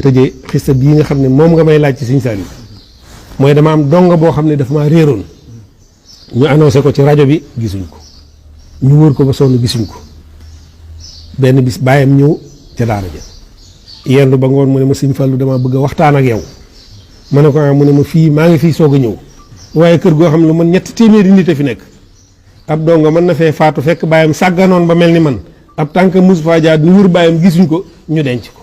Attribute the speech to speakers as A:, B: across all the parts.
A: tëjee xista bii nga xam ne moom nga may laaj ci Sëñ Saliou mooy dama am donga boo xam ne dafa maa réeroon ñu annoncé ko ci rajo bi gisuñ ko ñu wër ko ba sonn gisuñ ko benn bis bàyyam ñëw ca daara ja yendu ba ngoon mu ne ma Sëñ Fallu dama bëgg a waxtaan ak yow ma ne ko mu ne ma fii maa ngi fii soog a ñëw waaye kër goo xam ne lu man 3 téeméeri nit a fi nekk ab donga mën na fee faatu fekk bàyyam sàgganoon ba mel ni man ab tànk mus faa jaar ñu wër bàyyam gisuñ ko ñu denc ko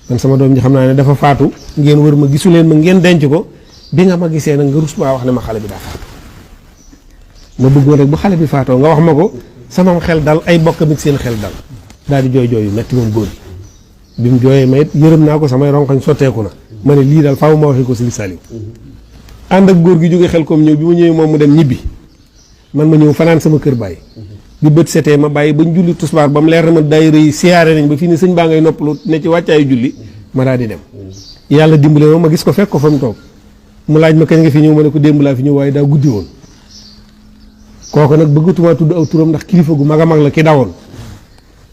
A: man sama doom ji xam naa ne dafa faatu ngeen wër ma gisu leen ma ngeen denc ko bi nga ma gisee nag nga rus maa wax ne ma xale bi daa faatu ma bëggoon rek bu xale bi faatoo nga wax ma ko sama xel dal ay bokkam it seen xel dal daal di jooy jooy yu metti moom góor bi mu jooyee ma it yërëm naa ko samay ronkañ sotteeku na ma ne lii daal faaw ma waxee ko Sëñ Saliou ànd ak góor gi jóge xel comme ñëw bi ma ñëwee moom mu dem ñibbi man ma ñëw fanaan sama kër bàyyi bi bët setee ma bàyyi bañ julli tusbaar ba mu leer na ma daayira yi siyaare nañ ba fii ni sëñ baa ngay noppalu ne ci wàccaayu julli ma daal di dem yàlla dimbale ma gis ko fekk ko fa mu toog mu laaj ma kañ nga fi ñëw ma ne ko démb laa fi ñëw waaye daa guddi woon kooku nag bëggatuma tudd aw turam ndax kilifa gu mag a mag la ki dawoon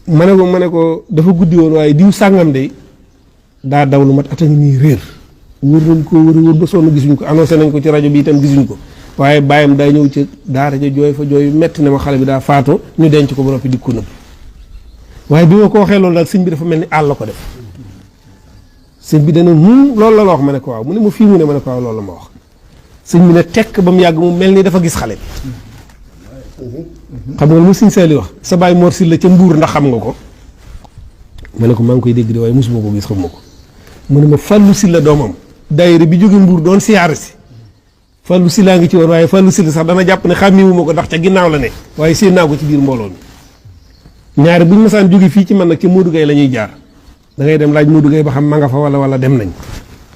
A: ma ne ko dafa guddi woon waaye diw sàngam de daa daw lu mat at a ngi nii réer wër nañ ko wër ba sonn gisuñ ko annoncé nañ ko ci rajo bi itam gisuñ ko waaye bàyyam daa ñëw ci daara ja jooy fa jooy metti ne ma xale bi daa faatu ñu denc ko ba noppi di ko nëbb waaye bi ma ko waxee loolu daal sëñ bi dafa mel ni àll la ko def sëñ bi dana loolu la wax ma ne ko waaw mu ne ma fii mu ne ma ne ko waaw loolu la ma wax sëñ bi ne tekk ba mu yàgg mu mel ni dafa gis xale bi xam nga lu mu Sëñ Saliou wax sa baay Mor Sylla ca Mbuur ndax xam nga ko ma ne ko maa ngi koy dégg de waaye mosuma ko gis xam ma ko mu ne ma Fallou Sylla doomam daayira bi jóge Mbuur doon siyaare si Fallou Sylla ngi ci woon waaye Fallou Sylla sax dana jàpp ne xàmmiwu ma ko ndax ca ginnaaw la ne waaye séen naa ko ci biir mbooloo mi ñaari buñ masaan jóge fii ci man nag ca Modou Gueye la ñuy jaar da ngay dem laaj Modou Gueye ba xam ma nga fa wala dem nañ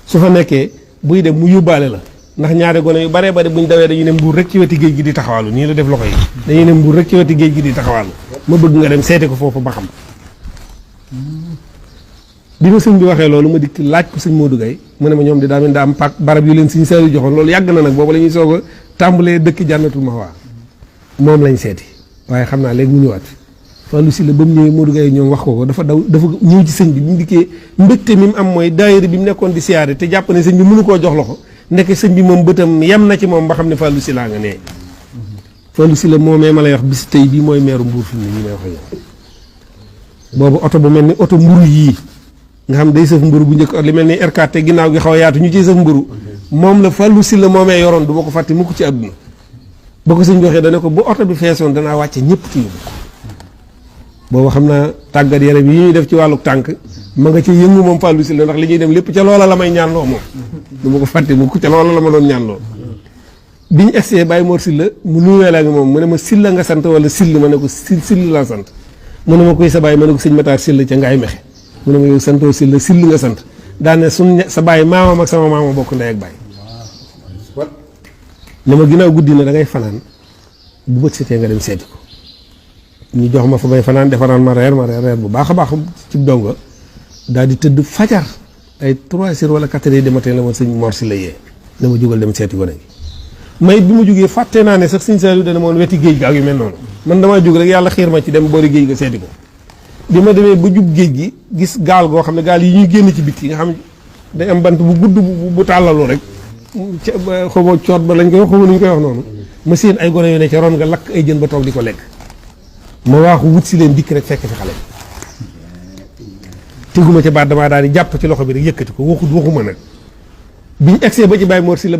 A: su fa nekkee buy dem mu yóbbaale la ndax ñaari gone yu baree bari buñ dawee dañuy ne Mbuur rek ci weti géej gi di taxawaalu nii la def loxo yi dañuy ne Mbuur rek ci weti géej gi di taxawaalu ma bëgg nga dem seeti ko foofu ba xam bi ma sëñ bi waxee loolu ma dikk laaj ko sëñ Modou Gueye mu ne ma ñoom di daa mel daa am pak barab yu leen Sëñ Saliou joxoon loolu yàgg na nag boobu la ñuy soog a tàmbalee dëkk Jannatul Mahwa moom lañ seeti waaye xam naa léegi mu ñëwaat Fallou Sylla ba mu ñëwee Modou Gueye ñoom wax ko dafa ñëw ci sëñ bi bi mu dikkee mbégte mi mu am mooy daayira bi mu nekkoon di siyaare te jàpp ne sëñ bi mënu koo jox loxo ndeke sëñ bi moom bëtam yem na ci moom ba xam ne Fallou Sylla nga nee Fallou Sylla moomee ma lay wax bis tey bii mooy meeru Mbuur fi mu ne nii may wax yow boobu oto bu mel ni oto mburu yii nga xam day sëf mburu bu njëkk li mel ni R4 te ginnaaw gi xaw a yaatu ñu ciy sëf mburu moom la Fallou Sylla moomee yoroon du ma ko fàtte mukk ci àdduna ba ko sëñ joxee dana ko bu oto bi feesoon danaa wàcce ñëpp ci yóbbu boobu xam naa tàggat yaram yi ñuy def ci wàllu tànk ma nga ci yëngu moom Fallou Sylla ndax li ñuy dem lépp ca loola la may ñaanloo moom du ma ko fàtte mukk ca loola la ma doon ñaanloo bi ñu essayé Baye Mor Sylla mu nuyee la ak moom mu ne ma Sylla nga sant wala Sylla ma ne ko Sylla laa sant mu ne ma koy sa baay ma ne ko sëñ Matar Sylla ca Ngaay Mexe mu ne ma yow santoo Sylla Sylla nga sant daan ne suñ sa baay maamam ak sama maama bokk ndey ak baay ne ma ginnaaw guddi na da ngay fanaan bu bët setee nga dem seeti ko ñu jox ma fa may fanaan defaraan ma reer bu baax a baax ci donga daal di tëdd fajar ay 3 heures wala 4 heures du matin la ma sëñ Mor Sylla yee ne ma jógal dem seeti gone gi may bi ma jógee fàtte naa ne sax Sëñ Saliou dana moon weti géej ga ak yu mel noonu man damaa jóg rek yàlla xiir ma ci dem boori géej ga seeti ko bi ma demee ba jub géej gi gis gaal goo xam ne gaal yi ñuy génn ci bitti nga xam day am bant bu gudd bu tàllalu rek xamoo coot ba lañ koy wax xamoo nuñ koy wax noonu ma seen ay gone yu ne ca ron nga lakk ay jën ba toog di ko lekk ma waaxu wut si leen dikk rek fekk fi xale teguma ca baat damaa daal di jàpp ci loxo bi rek yëkkati ko waxuma nag biñu egsee ba ci Baye Mor Sylla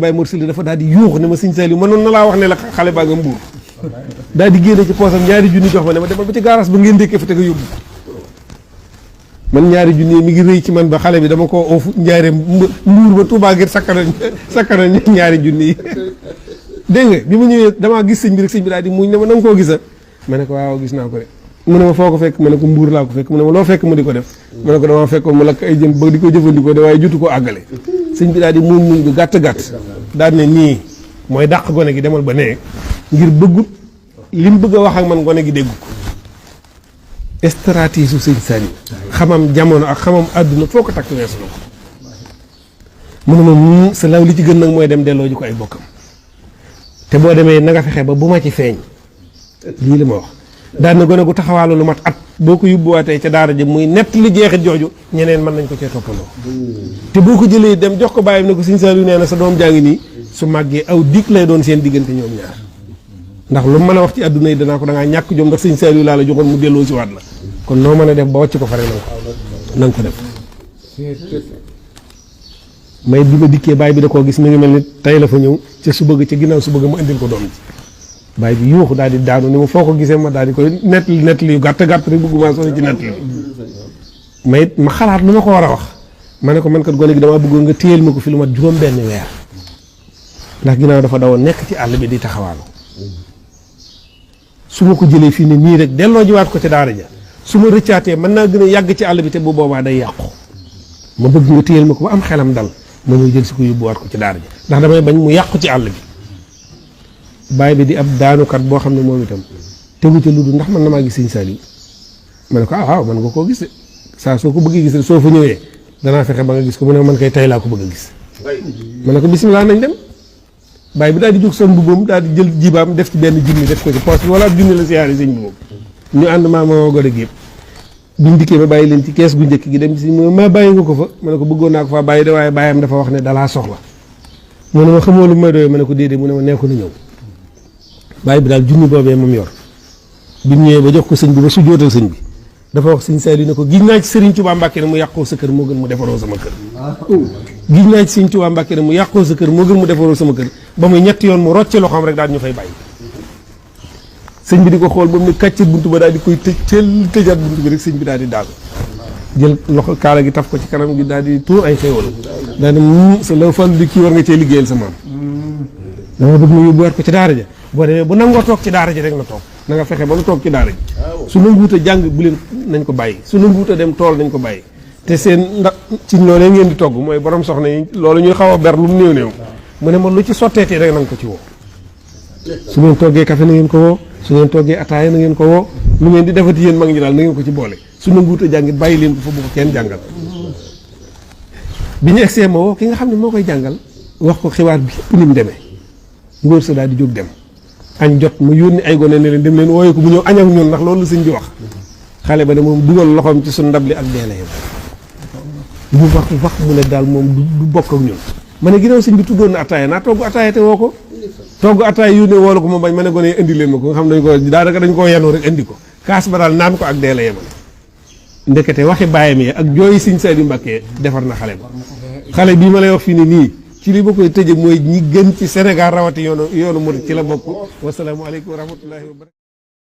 A: dafa daal di yuux ne ma Sëñ Saliou mënoon na laa wax ne la xale baa nga Mbuur daal di génne ci poosam 2 junni jox ma ne ma demal ba ci gaaraas ba ngeen dékkee fa te nga yóbbu man 2 junni mi ngi rëy ci man ba xale bi dama ko oofu njaaree Mbuur ba Touba ngir sakkana 2 junni yi dégg nga bi ma ñëwee damaa gis sëñ bi rek sëñ bi daal di muñ ne ma na nga koo gisa ma ne ko waaw gis naa ko de mu ne ma foo ko fekk ma ne ko Mbuur laa ko fekk mu ne ma loo fekk mu di ko def ma ne ko damaa fekkoon mu lakk ay jën ba di ko jëfandikoo de waaye jutu ko àggale sëñ bi daal di muñ bu gàtt daal ne nii mooy dàq gone gi demal ba nee ngir bëggut li mu bëgg a wax ak man gone gi dégg ko stratégie su Sëñ Saliou xamam jamono ak xamam àdduna foo ko takk weesu na ko mu ne ma sa law li ci gën nag mooy dem delloo ji ko ay bokkam te boo demee na nga fexe ba bu ma ci feeñ lii la ma wax daan na gone gu taxawaalu lu mat at boo ko yóbbuwaatee ca daara ji muy nett li jeexit jooju ñeneen mën nañ ko cee toppandoo te boo ko jëlee dem jox ko bàyyam ne ko Sëñ Saaliw nee na sa doom jaa ngi nii su màggee aw dig lay doon seen diggante ñoom ñaar ndax lu mën a wax ci àdduna yi danaa ko da ngaa ñàkk jom ndax Sëñ Saaliw laa la joxoon mu delloo si waat la kon noo mën a def ba wàcc ko fa rek na nga ko def may bi ma dikkee baay bi da koo gis mi ngi mel ni tey la fa ñëw ca su bëgg ca ginnaaw su bëgg ma indil ko doom ji baay bi yuuxu daal di daanu ni ma foo ko gisee ma daal di koy nettali yu gàtt gàtt rek bëgguma soo ci nettali ma xalaat lu ma ko war a wax ma ne ko man kat gone gi damaa bëggoon nga téyel ma ko fi lu mat juróom benn weer ndax ginnaaw dafa dawoon nekk ci àll bi di taxawaalu su ma ko jëlee fii ne nii rek delloo jiwaat ko ci daara ja su ma rëccaatee mën naa gën a yàgg ci àll bi te bu boobaa day yàqu ma bëgg nga téyel ma ko ba am xelam dal ma ñëw jël si ko yóbbuwaat ko ci daara ja ndax damay bañ mu yàqu ci àll bi baay bi di ab daanukat boo xam ne moom itam tegu ca lu dul ndax man na maa gis Sëñ Saaliw ma ne ko waaw man nga koo gis de saa soo ko bëggee gis soo fa ñëwee danaa fexe ba nga gis ko mu ne man kay tey laa ko bëgg a gis ma ne ko bisimilah nañ dem baay bi daal di jóg son mbubbam daal di jël jibaam def ci benn junni def ko ci poos bi wala ab junni la siyaare sëñ bi moom ñu ànd maa ma gone gi yëpp buñ dikkee ba bàyyi leen ci kees gu njëkk gi dem ci mu ma bàyyi nga ko fa ma ne ko bëggoon naa ko faa bàyyi de waaye bàyyam dafa wax ne dalaa soxla mu ne ma xamoo lu may doyee ma ne ko déedéet mu ne ma nee ko na ñëw bàyyi bi daal junni boobee moom yor bi mu ñëwee ba jox ko sëñ bi ba su jootal sëñ bi dafa wax Sëñ Saaliw ne ko giñ naa ci Sëriñ Tuubaa Mbàkke ne mu yàqoo sa kër moo gën mu defaroo sama kër giñ naa ci Sëriñ Tuubaa Mbàkke ne mu yàqoo sa kër moo gën mu defaroo sama kër ba muy ñetti yoon mu rocce loxoom rek daal ñu fay bàyyi sëñ bi di ko xool ba mu ne kàccit buntu ba daal di koy tëjaat buntu bi rek sëñ bi daal di daal jël loxo kaala gi taf ko ci kanam gi daal di tuur ay xéewal daal di sa la fàllu di kii war nga cee liggéeyal sa maam dama bëgg mu yóbbuwaat ko ci daara ja boo demee bu nangoo toog ci daara ji rek na toog na nga fexe ba mu toog ci daara ji su nanguwut a jàng bu leen nañ ko bàyyi su nanguwut a dem tool nañ ko bàyyi te seen ndax ci loolee ngeen di togg mooy borom soxna yi loolu ñuy xaw a ber lu mu néew néew mu ne ma lu ci sotteetee rek na nga ko ci woo su ngeen toggee café na ngeen ko woo su ngeen toggee ataaya na ngeen ko woo lu ngeen di defati yéen mag ñi daal na ngeen ko ci boole su nanguwut a jàngit bàyyi leen ko fa bu ko kenn jàngal bi ñu egsee ma woo ki nga xam ne moo koy jàngal wax ko xibaar bi yëpp ni mu demee ngóor sa daal di jóg dem añ jot mu yónni ay gone ne leen dem leen wooye ko bu ñëw añ ak ñun ndax loolu la sëñ bi wax xale ba de moom dugal loxoom ci suñ ndab li ak deele yam mu wax mu ne daal moom du bokk ak ñun ma ne ginnaaw sëñ bi tuddoon na ataaya naa togg ataaya te woo ko togg ataaya yónnee woo la ko moom bañ ma ne gone indi leen ma ko nga xam dañ ko daanaka dañ koo yenu rek indi ko kaas ba daal naan ko ak deele yamane ndekete waxi bàyyam yi ak jooyi Sëñ Saaliw Mbàkke defar na xale ba xale bii ma lay wax fii ni nii ci li ma koy tëje mooy ñi gën ci Sénégal rawati yoonu murid ci la bokk wasalaamu aleykum wa rahmatullahi wa barakatuh